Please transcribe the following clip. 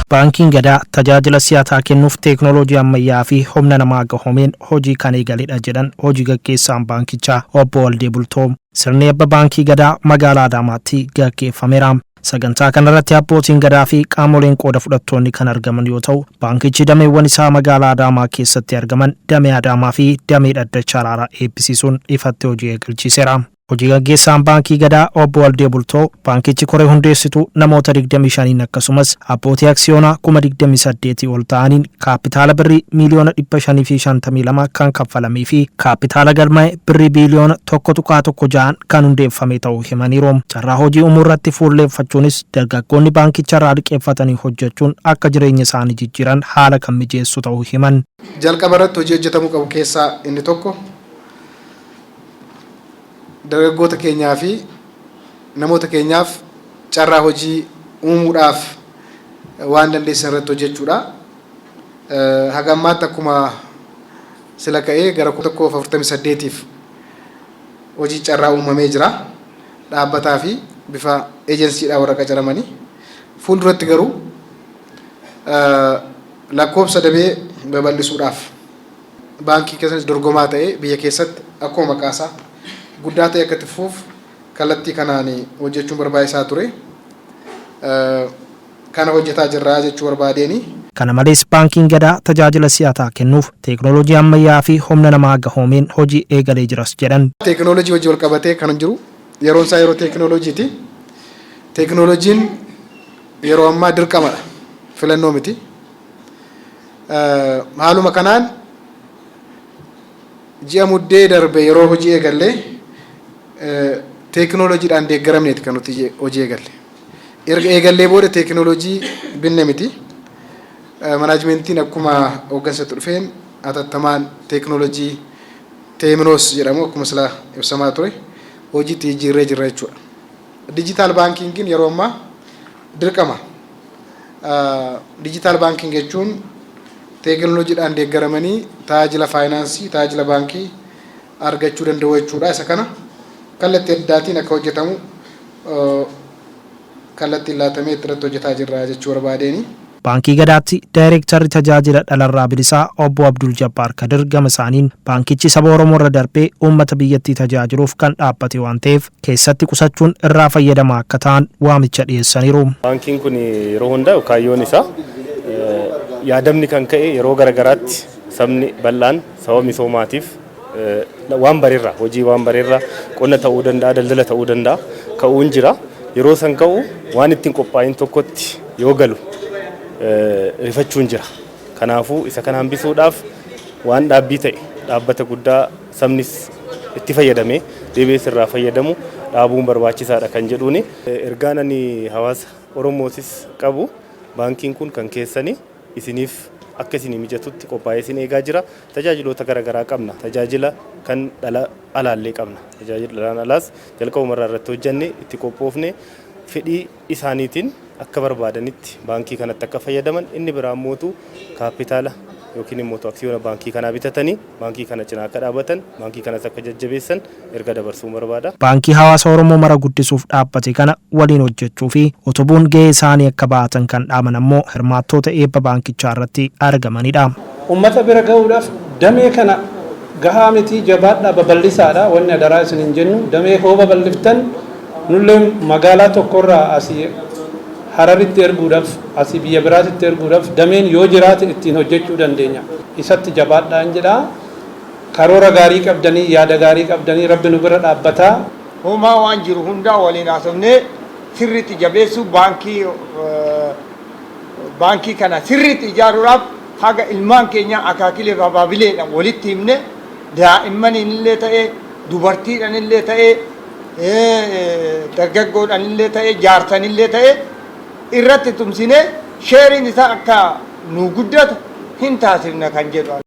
Baankiin Gadaa tajaajila si'ataa kennuuf teeknooloojii ammayyaa fi humna namaa gahoomeen hojii kan eegaledha jedhan hojii gaggeessaan baankichaa obbo Waldee Bultoo. Sirni eebba Baankii Gadaa magaalaa Adaamaatti gaggeeffameera. Sagantaa kanarratti abbootiin Gadaa fi qaamoleen qooda fudhattoonni kan argaman yoo ta'u, baankichi dameewwan isaa magaalaa Adaamaa keessatti argaman damee Adaamaa fi damee Dhaddacha Araaraa eebbisiisuun ifatti hojii eegalchiiseera. Hojii gaggeessaan Baankii Gadaa Obbo Waldee Bultoo, baankichi koree hundeessituu namoota 25n akkasumas abbootii aksiyoonaa 28,000 ol ta'aniin kaappitaala birrii miiliyoona 552 kan kaffalamee fi kaappitaala galmaa'e birrii biiliyoona 1.16n kan hundeeffame ta'uu himaniiru. Carraa hojii uumuurratti fuulleeffachuunis dargaggoonni baankicharraa liqeeffatanii hojjechuun akka jireenya isaanii jijjiiran haala kan mijeessu ta'uu himan. Jalqaba irratti hojii hojjetamuu qabu keessaa inni tokko dargaggoota keenyaa fi namoota keenyaaf carraa hojii uumuudhaaf waan dandeessisan irratti hojjechuudha. Haga ammaatti akkuma sila ka'ee gara 1,048f hojii carraa uumamee jira. Dhaabbataa fi bifa ejensiidhaan warra qacaramanii. Fuulduratti garuu lakkoofsa damee babal'isuudhaaf Baankii keessanis dorgomaa ta'ee biyya keessatti akkuma maqaasaa guddaa ta'ee akka itti fufuuf kallattii kanaan hojjechuun barbaachisaa ture. Kana hojjetaa jirra jechuu barbaadeeni. Kana malees Baankiin Gadaa tajaajila si'ataa kennuuf teeknooloojii ammayyaa fi humna namaa gahoomeen hojii eegalee jiras jedhan. Teeknooloojii wajjin walqabatee kan jiru yeroon isaa yeroo teeknooloojiiti. Teeknooloojiin yeroo ammaa dirqamadha, filannoo miti. Haaluma kanaan ji'a Muddee darbe yeroo hojii eegalle teekinooloojiidhaan deeggaramneeti kan nuti hojii eegalle. Erga eegallee booda teekinooloojii binne miti. Manaajimentiin akkuma hooggansatti dhufeen hatattamaan teekinooloojii Teeminoos jedhamu akkuma sila ibsamaa ture hojiitti jijjiirree jirra jechuudha. Diijitaal baankiingiin yeroo ammaa dirqama. Diijitaal baankiing jechuun teekinooloojiidhaan deeggaramanii tajaajila faayinaansii, tajaajila baankii argachuu danda'u jechuudha. Isa kana kallattii addaatiin akka hojjetamu kallattiin laatamee irratti hojjetaa jirra jechuu barbaadeeni. Baankii Gadaatti Daayreektarri Tajaajila Dhalarraa Bilisaa Obbo Abdul Jabbaar Kadir gama isaaniin baankichi saba Oromoorra darbee uummata biyyattii tajaajiluuf kan dhaabbate waan ta'eef keessatti qusachuun irraa fayyadamaa akka ta'an waamicha dhiyeessaniiru. Baankiin kun yeroo hunda kaayyoon isaa yaadamni kan ka'e yeroo garagaraatti sabni bal'aan sababa misoomaatiif waan barerra hojii waan barerra qonna ta'uu danda'a daldala ta'uu danda'a ka'uun jira. Yeroo san ka'u waan ittiin qophaa'in tokkotti yoo galu rifachuun jira. Kanaafuu isa kana hambisuudhaaf waan dhaabbii ta'e dhaabbata guddaa sabnis itti fayyadamee deebi'ees irraa fayyadamu dhaabuun barbaachisaadha kan jedhuuni. Ergaan ani hawaasa Oromootis qabu baankiin kun kan keessani isiniif akka isinii mijatutti qophaa'ee isin eegaa jira. Tajaajiloota gara garaa qabna. Tajaajila kan dhala alaallee qabna. Tajaajila dhalaan alaas jalqabumarraa irratti hojjanne itti qophoofne fedhii isaaniitiin akka barbaadanitti baankii kanatti akka fayyadaman inni biraa immootu kaappitaala yookiin immootu aksiyoona baankii kanaa bitatanii baankii kana cinaa akka dhaabatan baankii kanas akka jajjabeessan erga dabarsuun barbaada. Baankii hawaasa Oromoo mara guddisuuf dhaabbate kana waliin hojjechuu fi utubuun gahee isaanii akka bahatan kan dhaaman ammoo hirmaattoota eebba baankichaa irratti argamanidha. Ummata bira gahuudhaaf damee kana gahaa miti jabaadhaa babal'isaadha wanni adaraa isiniin jennu damee hoo babal'iftan nullee magaalaa tokkorraa asii Hararitti erguudhaaf asii biyya biraatitti erguudhaaf dameen yoo jiraate ittiin hojjechuu dandeenya isatti jabaadhaan jedha karoora gaarii qabdanii yaada gaarii qabdanii rabbi nu bira dhaabbataa. Homaa waan jiru hundaa waliin haasofnee sirriitti jabeessuu baankii baankii kana sirriitti ijaaruudhaaf haga ilmaan keenyaa akaakilee fi abaabileedhaan walitti himne daa'immaniin illee ta'ee dubartiidhaan illee ta'ee dargaggoodhaan illee ta'ee jaarsan illee ta'ee irratti tumsinee sheeriin isaa akka nu guddatu hin taasifna kan jedhu.